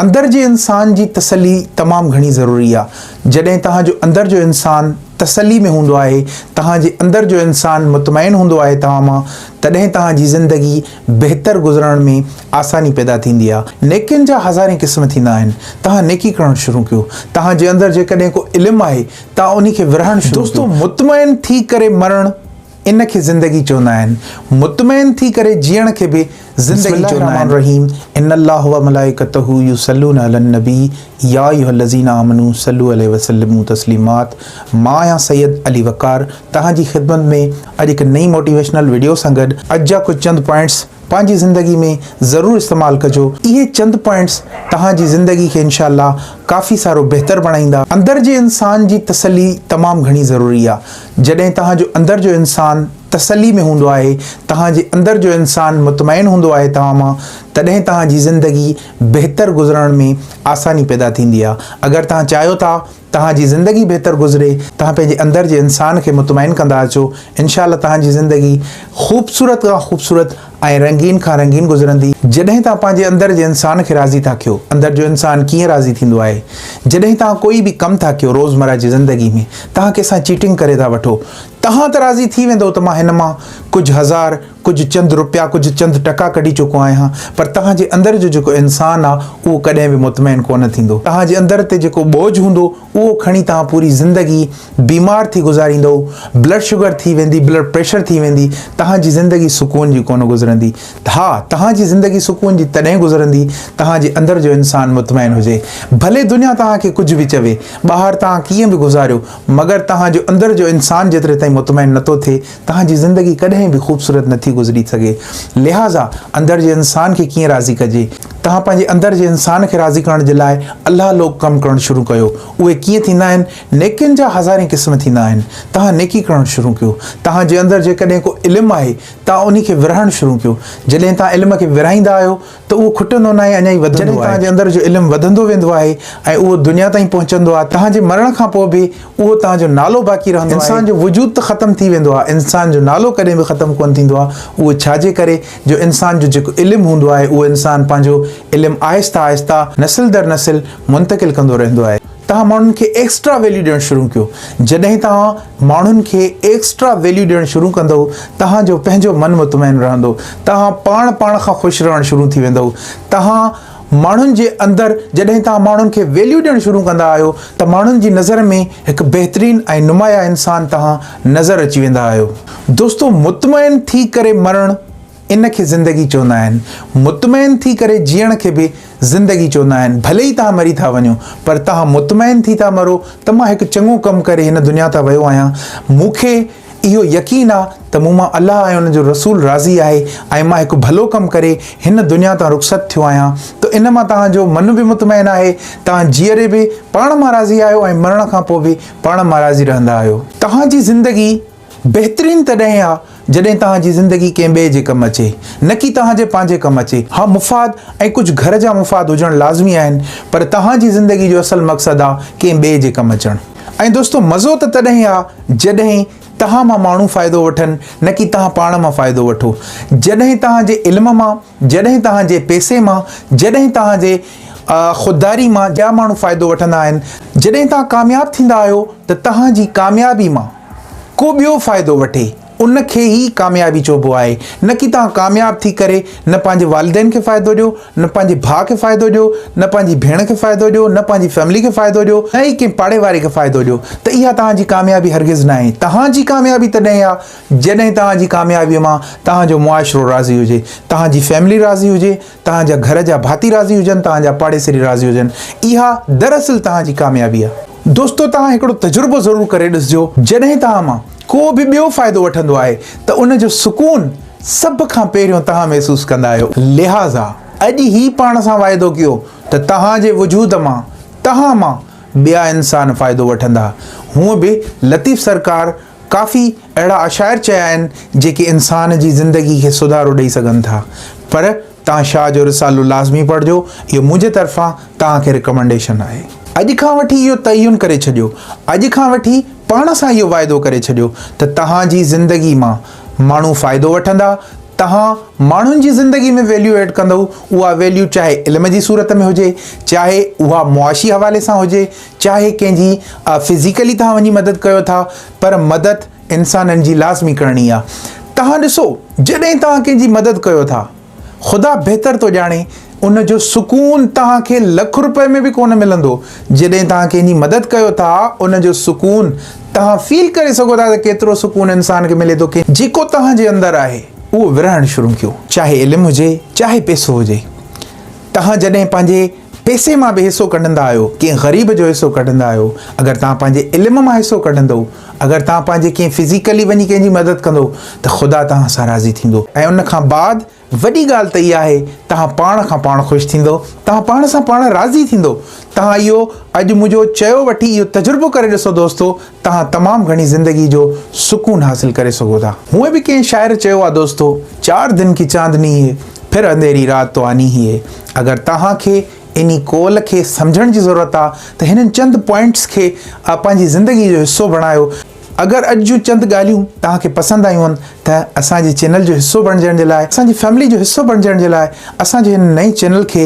اندر جي انسان جي تسلي تمام گهڻي ضروري آ. جڏهن توهان جو اندر جو انسان تسلي ۾ هوندو آهي، توهان جي اندر جو انسان مطمئن هوندو آهي توهان مان، تڏهن توهان جي زندگي بهتر گذرڻ ۾ آساني پيدا ٿيندي آ. نيڪين جا هزارين قسم ٿيندا آهن. توهان نيڪي ڪرڻ شروع ڪيو. توهان جي اندر جيڪڏهن ڪو علم آهي، توهان انهي کي ورهائڻ شروع ڪيو. دوستو مطمئن ٿي ڪري مرڻ ان کي زندگي چوندا آهن. مطمئن ٿي ڪري جيئڻ کي به زندگي چوندا آهن. الرحيم ان الله وملائڪته يصلون علي النبي يا ايها الذين آمنوا صلو عليه وسلموا تسليمات مان آهيان سيد علي وقار توهان جي خدمت ۾ اڄ هڪ نئين موٽيويشنل وڊيو سان گڏ اڄ جا ڪجهه چند پوائنٽس پنهنجي زندگي ۾ ضرور استعمال ڪجو اهي چند پوائنٽس توهان جي زندگي کي انشاء الله ڪافي سارو بهتر بڻائيندا. اندر جي انسان جي تسلي تمام گهڻي ضروري آ جڏهن توهان جو اندر جو انسان تسلي ۾ هوندو آهي توهان جي اندر جو انسان مطمئن هوندو آهي توهان مان تڏهن توهان جي زندگي بهتر گذرڻ ۾ آساني پيدا ٿيندي آ اگر توهان چاهيو ٿا توهان جي زندگي بهتر گذري، توهان پنهنجي اندر جي انسان کي مطمئن ڪندا اچو، انشاء الله توهان جي زندگي خوبصورت کان خوبصورت ۽ رنگين کان رنگين گذرندي. جڏهن توهان پنهنجي اندر جي انسان کي راضي ٿا ڪيو، اندر جو انسان ڪيئن راضي ٿيندو آهي؟ جڏهن توهان ڪوئي به ڪم ٿا ڪيو روزمره جي زندگي ۾ توهان ڪنهن سان چيٽنگ ڪري ٿا وٺو، توهان ته راضي ٿي ويندؤ ته مان هن مان ڪجهه هزار، ڪجهه چند روپيا، ڪجهه چند ٽڪا ڪڍي چڪو آهيان، پر توهان جي اندر جو جيڪو انسان آ، اهو ڪڏهن به مطمئن ڪونه ٿيندو. توهان جي اندر تي جيڪو ٻوجهه هوندو، اهو کڻي توهان پوري زندگي بيمار ٿي گذاريندؤ، بلڊ شگر ٿي ويندي، بلڊ پريشر ٿي ويندي، توهان جي زندگي سڪون جي ڪونه گذرندي. ها، توهان جي زندگي سڪون جي تڏهن گذرندي، توهان جي اندر جو انسان مطمئن هجي. ڀلي دنيا توهان کي ڪجهه به چوي، ٻاهر توهان ڪيئن به گذاريو، مگر توهان جو اندر جو انسان جيتري تائين مطمئن نٿو ٿئي، توهان جي زندگي ڪڏهن به خوبصورت نٿي گذري سگهي. لهٰذا اندر جي انسان کي ڪيئن راضي ڪجي؟ توهان پنهنجي اندر جي انسان کي راضي ڪرڻ جي لاء الله لوڪ ڪم ڪرڻ شروع ڪيو. اهي ڪيئن ٿيندا آهن؟ نيڪين جا هزارين قسم ٿيندا آهن. توهان نيڪي ڪرڻ شروع ڪيو. توهان جي اندر جيڪڏهن ڪو علم آهي، توهان انهي کي ورهائڻ شروع ڪيو. جڏهن توهان علم کي ورهائيندا آهيو ته اهو کٽندو ناهي اڃا ئي وڌندو آهي. جڏهن توهان جي اندر جو علم وڌندو ويندو آهي ۽ اهو دنيا تائين پهچندو آهي، توهان جي مرڻ کان پوء به اهو توهان جو نالو باقي رهندو آهي. انسان جو وجود ته ختم ٿي ويندو آهي، انسان جو نالو ڪڏهن به ختم ڪونه ٿيندو آهي. اهو ڇا جي ڪري جو انسان جو جيڪو علم هوندو آهي اهو انسان پنهنجو علم آهستي آهستي نسل در نسل منتقل ڪندو رهندو آهي. توهان ماڻهن کي ايڪسٽرا ويليو ڏيڻ شروع ڪيو. جڏهن توهان ماڻهن کي ايڪسٽرا ويليو ڏيڻ شروع ڪندؤ توهان جو پنهنجو من مطمئن رهندو. توهان پاڻ پاڻ کان خوش رهڻ شروع ٿي ويندؤ. توهان ماڻهن جي اندر جڏهن توهان ماڻهن کي ويليو ڏيڻ شروع ڪندا آهيو ته ماڻهن جي نظر ۾ هڪ بهترين ۽ نمايان انسان توهان نظر اچي ويندا آهيو. دوستو مطمئن ٿي ڪري مرڻ ان کي زندگي چوندا آهن. مطمئن ٿي ڪري جيئڻ کي به زندگي چوندا آهن. ڀلي ئي توهان مري ٿا وڃو پر توهان مطمئن ٿي ٿا مرو ته مان هڪ چڱو ڪم ڪري هن دنيا تان ويو آهيان. مون کي اهو يقين آ ته مون مان الله ۽ ان جو رسول راضي آهي ۽ مان هڪ ڀلو ڪم ڪري هن دنيا تان رخصت ٿيو آهيان ته ان مان توهان جو من به مطمئن آهي، توهان جيئري به پاڻ مان راضي آهيو ۽ مرڻ کان پوء به پاڻ مان راضي رهندا آهيو. توهان جي زندگي بهترين تڏهن آ جڏهن توهان جي زندگي ڪنهن ٻئي جي ڪم اچي، نه ڪي توهان جي پنهنجي ڪم اچي. ها مفاد ۽ ڪجهه گهر جا مفاد هجڻ لازمي آهن پر توهان جي زندگي جو اصل مقصد آ ڪنهن ٻئي جي ڪم اچڻ. ۽ دوستو مزو ته تڏهن آ جڏهن توهان مان ماڻهو فائدو وٺن نه ڪي توهان پاڻ مان فائدو وٺو. جڏهن توهان جي علم مان، جڏهن توهان جي پئسي مان، جڏهن توهان جي خودداري مان ٻيا ماڻهو فائدو وٺندا آهن، جڏهن توهان ڪامياب ٿيندا آهيو ته توهان جي ڪاميابي مان ڪو ٻيو فائدو وٺي. ان کي ئي ڪاميابي چئبو آهي، نه ڪي توهان ڪامياب ٿي ڪري نه پنهنجي والدين کي فائدو ڏيو، نه پنهنجي ڀاء کي فائدو ڏيو، نه پنهنجي ڀيڻ کي فائدو ڏيو، نه پنهنجي فيملي کي فائدو ڏيو، نه ئي ڪنهن پاڙي واري کي فائدو ڏيو ته اها توهان جي ڪاميابي هرگز ناهي. توهان جي ڪاميابي تڏهن آ جڏهن توهان جي ڪاميابي مان توهان جو معاشرو راضي هجي، توهان جي فيملي راضي هجي، توهان جا گهر جا ڀاتي راضي هجن، توهان جا پاڙيسري راضي هجن. اها دراصل توهان جي ڪاميابي آ. دوستو توهان هڪڙو تجربو ضرور ڪري ڏسجو جڏهن توهان مان ڪو به ٻيو فائدو وٺندو آهي ته ان جو سڪون سڀ کان پهريون توهان محسوس ڪندا آهيو. لهٰذا اڄ ئي پاڻ سان واعدو ڪيو ته توهان جي وجود مان، توهان مان ٻيا انسان فائدو وٺندا. هونء به لطيف سرڪار ڪافي اهڙا اشاعر چيا آهن جيڪي انسان جي زندگي کي سڌارو ڏئي سگهن ٿا پر توهان شاهه جو رسالو لازمي پڙهجو اهو منهنجي طرفان توهان کي رڪمنڊيشن آهي. اڄ کان وٺي اهو تعين ڪري ڇڏيو، اڄ کان وٺي پاڻ سان اهو واعدو ڪري ڇڏيو ته توهان جي زندگي مان ماڻهو فائدو وٺندا، توهان ماڻهن جي زندگي ۾ ويليو ايڊ ڪندؤ، اها ويليو چاهي علم جي صورت ۾ هجي، چاهي اها معاشي حوالي سان هجي، چاهي ڪنهن جي فزيڪلي توهان وڃي مدد ڪيو ٿا، پر مدد انسانن جي لازمي ڪرڻي آ. توهان ڏسو جڏهن توهان ڪنهن جي مدد ڪيو ٿا، خدا بهتر ٿو ڄاڻي ان جو سڪون توهان کي لک روپئي ۾ به ڪونه ملندو. جڏهن توهان ڪنهن جي مدد ڪيو ٿا ان جو سڪون توهان فيل ڪري سگهو ٿا ته ڪيترو سڪون انسان کي ملي ٿو. جيڪو توهان جي اندر آهي اهو ورهائڻ شروع ڪيو. چاهي علم هجي چاهي پئسو هجي. توهان جڏهن پنهنجي پئسي مان به حصو ڪڍندا آهيو، ڪنهن غريب جو حصو ڪڍندا آهيو، اگر توهان پنهنجي علم مان حصو ڪڍندؤ، اگر توهان پنهنجي ڪنهن فزيڪلي وڃي ڪنهن جي مدد ڪندؤ ته خدا توهان سان راضي ٿيندو ۽ ان کان بعد وڏي ڳالهه ته اها آهي توهان پاڻ کان پاڻ خوش ٿيندؤ، توهان پاڻ سان پاڻ راضي ٿيندؤ. توهان اهو اڄ منهنجو چيو وٺي اهو تجربو ڪري ڏسو دوستو، توهان تمام گهڻي زندگي جو سڪون حاصل ڪري سگهو ٿا. هونئن به ڪنهن شاعر چيو آهي دوستو، چار دن ڪي چاندني هي، ڦر انڌيري رات تو آني هي هي. اگر توهان کي انهي قول کي سمجهڻ جي ضرورت آ ته هنن چند پوائنٽس کي پنهنجي زندگي جو حصو بڻايو. اگر اڄ جون چند ڳالهيون توهان کي پسند آيون هن ته اسان جي چينل جو حصو بڻجڻ جي لاء اسان جي فيملي جو حصو بڻجڻ جي لاء اسان جي هن نئين چينل کي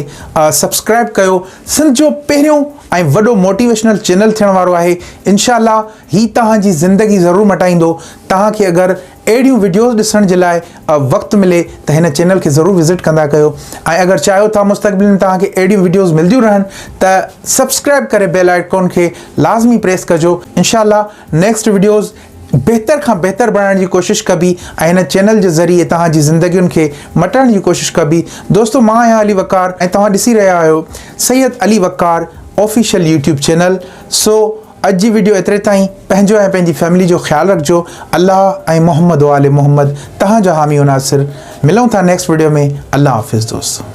سبسڪرائب ڪيو. سنڌ جو پهريون ۽ وڏو موٽيويشنل چينل ٿيڻ وارو آهي انشاء الله هي توهان جي زندگي ضرور مٽائيندو توهان کي اگر اهڙيون وڊيوز ڏسڻ جي لاء وقت ملي ته هن چينل کي ضرور وزٽ ڪندا ڪيو ۽ اگر چاهيو ٿا مستقبل ۾ توهان کي اهڙيون وڊيوز ملديون رهن ته سبسڪرائب ڪري بيل آئيڪون کي لازمي پريس ڪجو انشاء الله نيڪسٽ وڊيوز بهتر کان بهتر بڻائڻ جي ڪوشش ڪبي ۽ هن چينل جي ذريعي توهان جي زندگين کي مٽائڻ جي ڪوشش ڪبي دوستو مان آهيان علي وقار ۽ توهان ڏسي رهيا آهيو Syed Ali Waqar official YouTube channel سو اڄ جي وڊيو ايتري تائين پنهنجو ۽ پنهنجي فيملي جو خيال رکجو الله ۽ محمد و آل محمد توهان جا حامي و ناصر ملون ٿا نيڪسٽ وڊيو ۾ الله حافظ دوستو.